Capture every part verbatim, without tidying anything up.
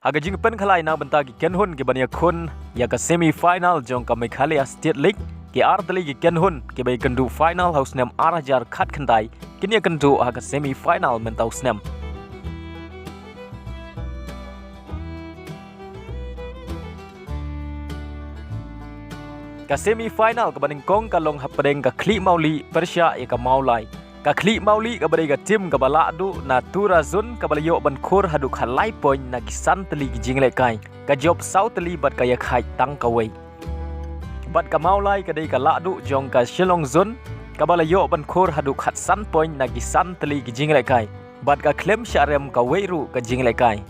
Ha ka jingpynkhlaiñ na bynta ki kynhun kiban ïakhun ïa ka semi final jong ka Meghalaya State League, ki ar tylli ki kynhun kiba ïakynduh final ha u snem ar hajar khatkhyndai kin ïakynduh ha ka semi final mynta u snem. Ka semi final kaba nyngkong ka long hapdeng ka Khlieh Mawlieh pyrshah ïa ka Mawlai. Ka Khlieh Mawlieh kaba dei ka tim kaba lah duh na Tura Zone kaba la ïoh ban khur haduh khatlai point na ki san tylli ki jinglehkai, ka jop saw tylli bad ka ïakhaid tang kawei. Bad ka Mawlai ka dei ka lah duh jong ka Shillong Zone kaba la ïoh ban khur haduh khatsan point na ki san tylli ki jinglehkai, bad ka khlem shah rem kawei ruh ka jinglehkai.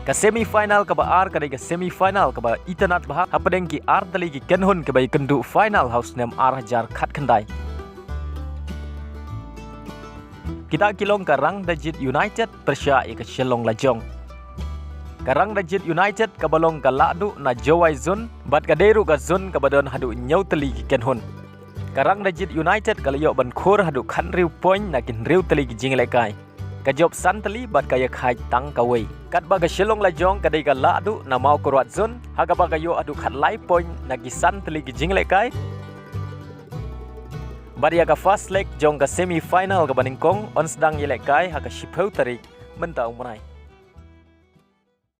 Ka semi final kaba ar ka dei ka semi final kaba itynnad bha hapdeng ki ar tylli ki kynhun kiba ïakynduh final ha u snem ar hajar khatkhyndai. Kita ki long ka Rangdajit United pyrshah ïa ka Shillong Lajong. Ka Rangdajit United kaba long ka lah duh na Jowai Zone bad ka dei ruh ka zone kaba don haduh hynñiew tylli ki kynhun. Ka Rangdajit United ka la ïoh ban khur haduh khathynriew point na ki hynriew tylli ki jinglehkai, ka jop san tylli bad ka ïakhaid tang kawei. Katba ka Shillong Lajong ka dei ka lah duh na Mawkyrwat Zone ha kaba ka ïoh haduh khatlai point na ki san tylli ki jinglehkai. Bad ïa ka first leg jong ka semi final kaba nyngkong yn sdang ïalehkai ha ka shiphew tarik mynta u bnai.